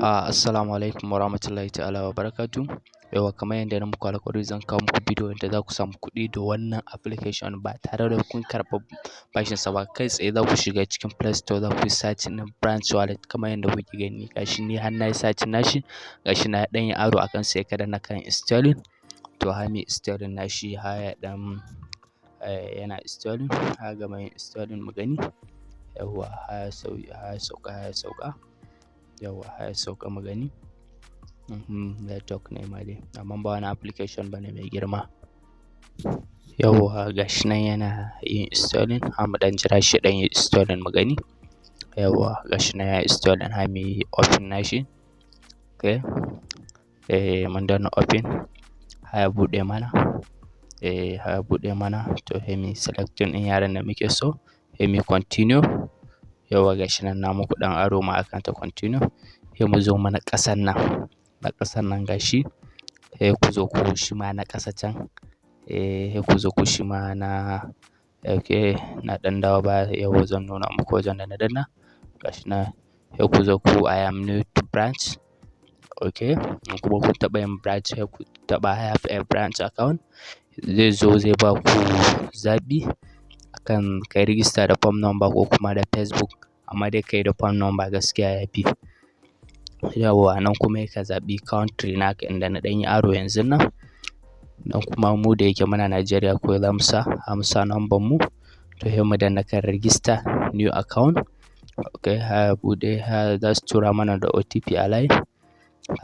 Assalamu alaikum warahmatullahi ta'ala wabarakatuh. Yauwa, kamar yadda na muku alƙawari, zan kawo muku bidiyo da za ku samu kuɗi da wannan application ba tare da kun karɓi bashin sa ba. Kai tsaye za ku shiga cikin Play Store, za ku yi searching na Branch Wallet kamar yadda kuke gani. Gashi ni har na yi searching nashi, gashi na ɗan yi arrow akan sai ka danna kan installing. To, har muyi installing nashi, har ya ɗan yana installing, har gama yin installing mu gani. Yauwa, har ya sauka, har ya sauka. Yauwa, har ya sauka mu gani. Network ne ma dai, amma ba wani application bane mai girma. Yauwa, gashi nan yana yin installing, har mu ɗan jira shi ɗan yi installing mu gani. Yauwa, gashi nan ya installing, har muyi open nashi. Okay. Mun danna open, har ya buɗe mana. Har ya buɗe mana, to sai muyi selecting ɗin yaren da muke so, sai muyi continue. Yauwa, gashi nan na muku ɗan arrow ma akan ta continue. Sai mu zo mana ƙasan nan, na ƙasan nan gashi. Sai ku zo ku shi ma na ƙasa can. Sai ku zo ku shi ma na, okay, na ɗan dawo baya, yauwa, zan nuna muku wajen da na danna. Gashi nan, sai ku zo ku "I am new to Branch". Okay, in kuma kun taɓa yin Branch, sai ku taɓa "I have a Branch account". Zai zo zai ba ku zaɓi akan kai register da phone number ko kuma da Facebook. Amma dai kai da phone number gaskiya yafi. Yauwa, nan kuma sai ka zaɓi country naka inda na ɗan yi arrow yanzun nan. Nan kuma mu da yake muna Nigeria kawai za mu sa, za mu sa number mu. To, sai mu danna kan register new account. Okay, har ya buɗe, har za su tura mana da OTP a line.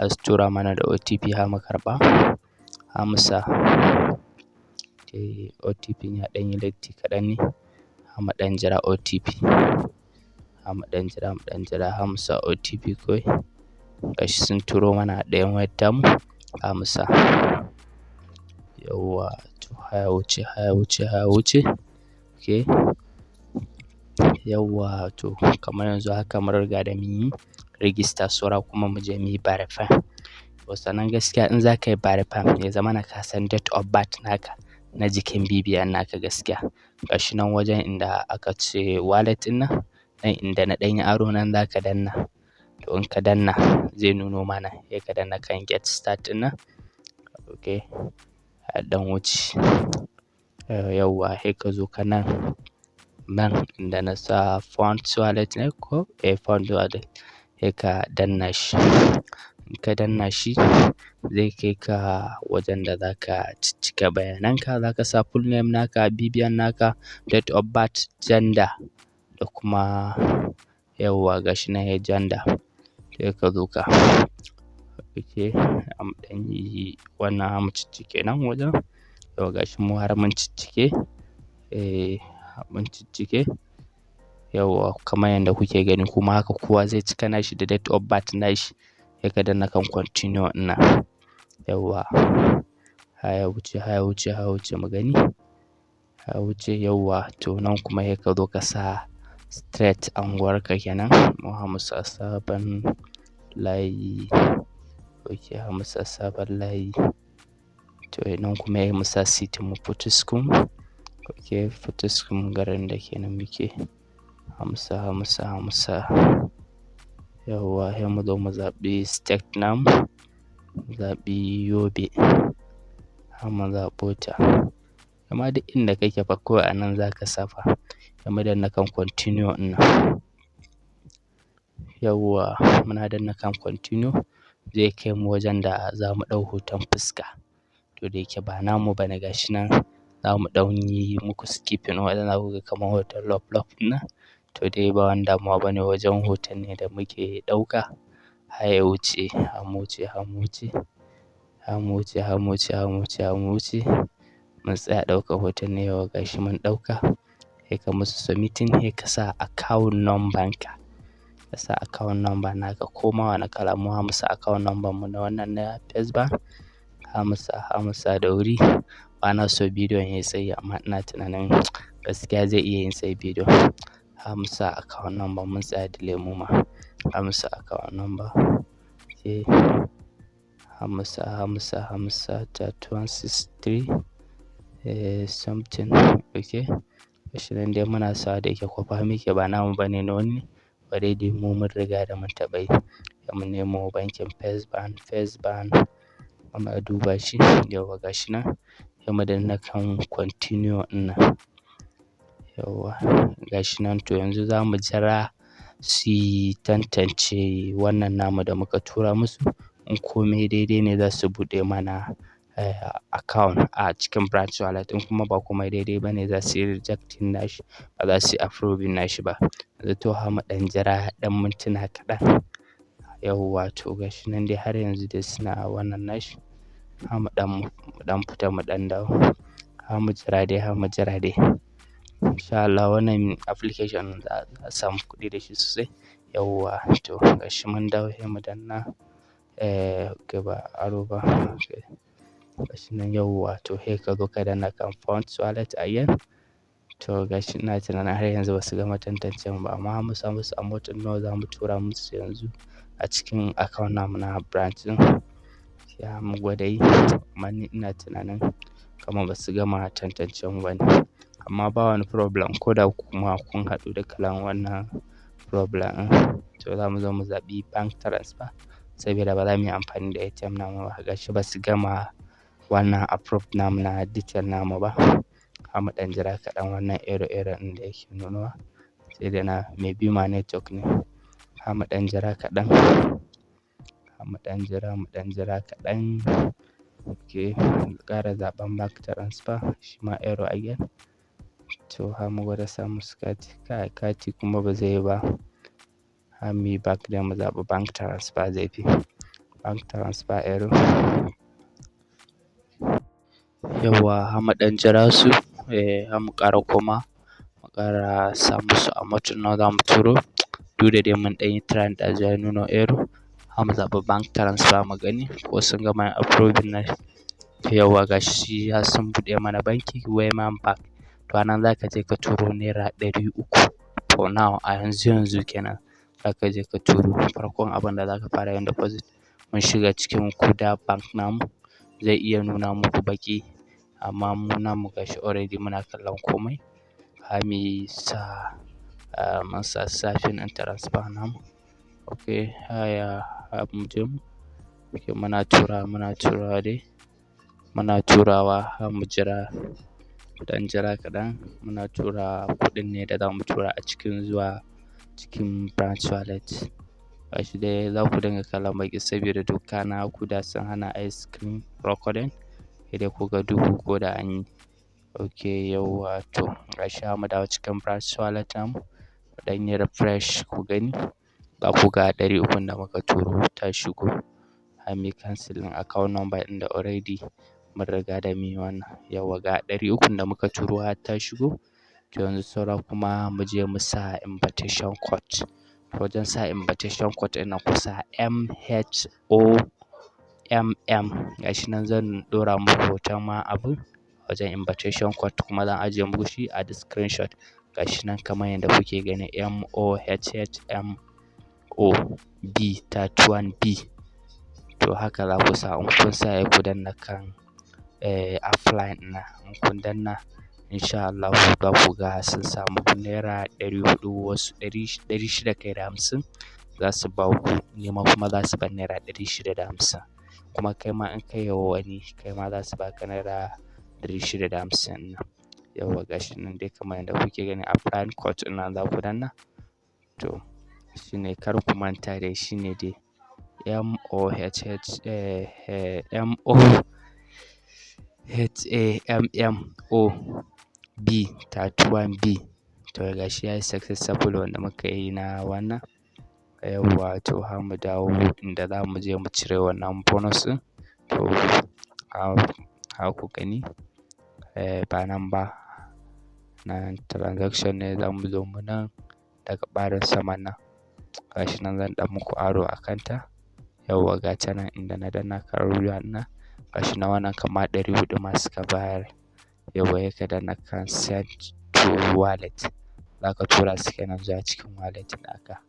Za su tura mana da OTP, har mu karɓa. Har mu sa. OTP ya ɗan yi latti kaɗan ne. Har mu ɗan jira OTP. Har mu ɗan jira, mu ɗan jira har mu sa OTP kawai. Gashi sun turo mana a ɗayan wayar tamu, za mu sa. Yauwa, to har ya wuce, har ya wuce, har ya wuce. Okay. Yauwa, to kamar yanzu haka mun riga da mun yi register, saura kuma mu je muyi verify. To, sannan gaskiya in za ka yi verify, ya zamana ka san date of birth naka na jikin BVN naka gaskiya. Gashi nan wajen inda aka ce wallet ɗin nan, nan inda na ɗan yi arrow nan za ka danna. To, in ka danna zai nuno mana, sai ka danna kan get start ɗin nan. Okay. Ya ɗan wuce. Yauwa, sai ka zo ka nan, nan inda na sa fund wallet ne ko? Eh, fund wallet. Sai ka danna shi. In ka danna shi zai kai ka wajen da za ka ciccika bayanan ka. Za ka sa full name naka, BVN naka, date of birth, gender da kuma, yauwa, gashi nan gender. Sai ka zo ka, okay, mu ɗan yi wannan, mu ciccike nan wajen. Yauwa, gashi mu har mun ciccike. Mun ciccike. Yauwa, kamar yadda kuke gani kuma haka kowa zai cika nashi da date of birth nashi. Sai ka danna kan continue ɗin nan. Yauwa. Har ya wuce, har ya wuce, har ya wuce mu gani. Har ya wuce, yauwa, to nan kuma sai ka zo ka sa street, unguwarka kenan. Mu har mu sa Sabon Layi. Okay, har mu sa Sabon Layi. To, nan kuma sai mu sa city mu, Potiskum. Okay, Potiskum garin da kenan muke. Har mu sa, har mu sa, har mu sa. Yauwa, sai mu zo mu zaɓi state namu. Mu zaɓi Yobe. Har mu zaɓo ta. Amma duk inda kake fa kawai a nan za ka sa fa. Sai mu danna kan continue ɗin nan. Yauwa, muna danna kan continue zai kai mu wajen da za mu ɗau hoton fuska. To, da yake ba namu bane, gashi nan za mu ɗan yi muku skipping wajen, za ku ga kamar hoton love love ɗin nan. To dai ba wani damuwa bane, wajen hoton ne da muke ɗauka. Har ya wuce, har mu wuce, har mu wuce, har mu wuce, har mu wuce, har mu wuce, har mu wuce. Mun tsaya ɗaukar hoton ne, yauwa, gashi mun ɗauka. Sai ka musu submitting, sai ka sa account number ka. Ka sa account number naka ko ma wane kala, mu za mu sa account number mu na wannan na First Bank. Za mu sa, za mu sa da wuri. Bana so bidiyon yayi tsayi, amma ina tunanin gaskiya zai iya yin tsayi bidiyon. Za mu sa account number, mun tsaya delay mu ma. Za mu sa account number. Okay. Za mu sa, za mu sa, za mu sa 3163 something. Okay. Gashi nan dai muna sawa, da yake kwafa muke, ba namu bane, na wani. Already mu mun riga da mun taɓa yi. Sai mu nemo bankin First Bank, First Bank muna duba shi. Yauwa, gashi nan. Sai mu danna kan continue ɗin nan. Yauwa, gashi nan. To yanzu za mu jira su tantance wannan namu da muka tura musu. In kome daidai ne, za su buɗe mana account a cikin branch wallet. In kuma ba komai daidai ba ne, za su yi rejecting nashi, ba za su yi approving nashi ba. Yanzu to har mu ɗan jira ɗan mintuna kaɗan. Yauwa, to gashi nan dai, har yanzu dai suna wannan nashi. Har mu ɗan fita mu ɗan dawo. Har mu jira dai, har mu jira dai. In sha Allah wannan application za a samu kuɗi da shi sosai. Yauwa, to gashi mun dawo, sai mu danna gaba aro ba. Gashi nan. Yauwa, to sai ka zo ka danna kan funds wallet again. To gashi, ina tunanin har yanzu ba su gama tantance mu ba, amma mu sa musu amount ɗin nawa za mu tura musu yanzu a cikin account namu na branch ɗin. Ya mu gwada yi, amma ni ina tunanin kamar ba su gama tantance mu ba ne. Amma ba wani problem ko da kuma kun haɗu da kalan wannan problem ɗin. To za mu zo mu zaɓi bank transfer saboda ba za mu yi amfani da ATM namu ba. Gashi ba su gama wannan approve namu na detail namu ba. Har mu ɗan jira kaɗan, wannan error error ɗin da yake nunawa. Sai dai na maybe ma network ne. Har mu ɗan jira kaɗan. Har mu ɗan jira, mu ɗan jira kaɗan. Okay, mu ƙara zaɓan bank transfer, shi ma error again. To har mu gwada sa musu kati. Kai, kati kuma ba zai yi ba. Har muyi back dai, mu zaɓi bank transfer zai fi. Bank transfer error. Yauwa, har mu ɗan jira su. Eh, har mu ƙara koma. Mu ƙara sa musu amount ɗin nawa za mu turo. Duk da dai mun ɗan yi trying ɗazu ya nuno error. Har mu zaɓi bank transfer mu gani ko sun gama approving nashi. Yauwa, gashi har sun buɗe mana banki, Wema Bank. To a nan za ka je ka turo ₦300 for now, a yanzu yanzu kenan. Za ka je ka turo farkon abin da za ka fara yin deposit. Mun shiga cikin Kuda Bank namu, zai iya nuna muku baƙi, amma mu namu gashi already muna kallon komai. Har muyi sa, mun sa safin ɗin transfer namu. Okay, haya mu je mu. Okay, muna tura, muna turawa dai. Muna turawa, har mu jira, ɗan jira kaɗan. Muna tura kuɗin ne da za mu tura a cikin zuwa cikin branch wallet. Gashi dai za ku dinga kallon baƙi saboda doka na Kuda sun hana ayi screen recording. Sai dai ku ga duhu ko da an yi. Okay, yauwa, to gashi har mu dawo cikin branch wallet namu. Mu ɗan yi refresh ku gani. Za ku ga 300n da muka turo ta shigo. Har muyi cancel ɗin account number ɗin da already mun riga da muyi wannan. Yauwa, ga 300n da muka turo har ta shigo. To yanzu saura kuma mu je mu sa invitation code. Wajen sa invitation code ɗin nan, ku sa MHOMM. Gashi nan zan ɗora muku hoton ma abun wajen invitation code, kuma zan ajiye muku shi a screenshot. Gashi nan kamar yadda kuke gani, MOHHMO B 31 B. To haka za ku sa. In kun sa, sai ku danna kan apply ɗin nan. In kun danna, in sha Allahu za ku ga sun sa muku ₦400, wasu 600 kai da 50 za su ba ku. Ni ma kuma za su ban ₦650. Kuma kai ma in ka yi wa wani, kai ma za su ba ka ₦650 nan. Yauwa, gashi nan dai kamar yadda kuke gani, apply code ɗin nan za ku danna. To shine, kar ku manta dai, shine dai M O H H MOHAMMO B 31 B. To gashi yayi successful wanda muka yi na wannan. Yauwa, to har mu dawo inda za mu je mu cire wannan bonus ɗin. To har ku gani, ba nan ba. Nan transaction ne, za mu zo mu nan daga ɓarin saman nan. Gashi nan zan ɗan muku arrow a kanta. Yauwa, ga ta nan inda na danna ƙararrawa nan. Gashi nan, wannan kama 400 ma suka bayar. Yauwa, sai ka danna kan send to wallet. Za ka tura su kenan zuwa cikin wallet naka.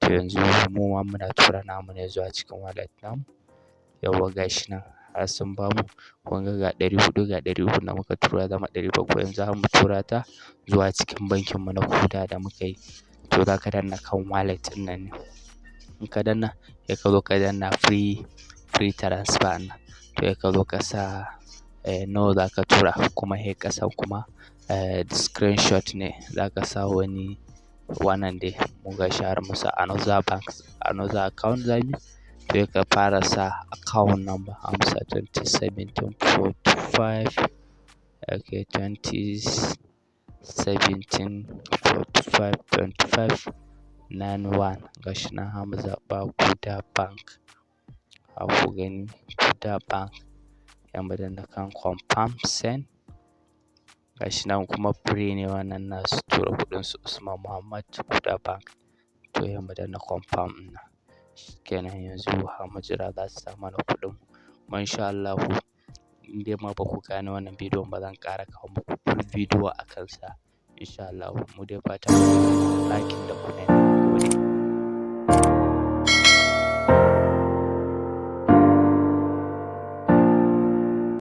To yanzu mu ma muna tura namu ne zuwa cikin wallet namu. Yauwa, gashi nan har sun bamu. Kun ga, ga 400, ga 300 da muka tura, ya zama 700. Yanzu za mu tura ta zuwa cikin bankin mu na Kuda da muka yi. To za ka danna kan wallet ɗin nan ne. In ka danna, sai ka zo ka danna free transfer nan. To, sai ka zo ka sa nawa za ka tura, kuma sai ƙasan kuma screenshot ne za ka sa wani wannan dai. Mu gashi har mu sa another bank, another account zamuyi. To, sai ka fara sa account number, amsa 2017 45, okay, 2017 45 25 91. Gashi nan har mu zaɓa Kuda Bank. Za ku gani Kuda Bank. Sai mu danna kan confirm send. Gashi nan kuma free ne wannan nasu tura kuɗin su, Usman Muhammad, Kuda Bank. To, sai mu danna confirm ɗin nan. Shikenan, yanzu har mu jira za su sa mana kuɗin. Kuma insha Allahu, in dai ma ba ku gane wannan bidiyon ba, zan ƙara kawo muku full video a kansa insha Allahu. Mu dai fatan like da comment. Gode.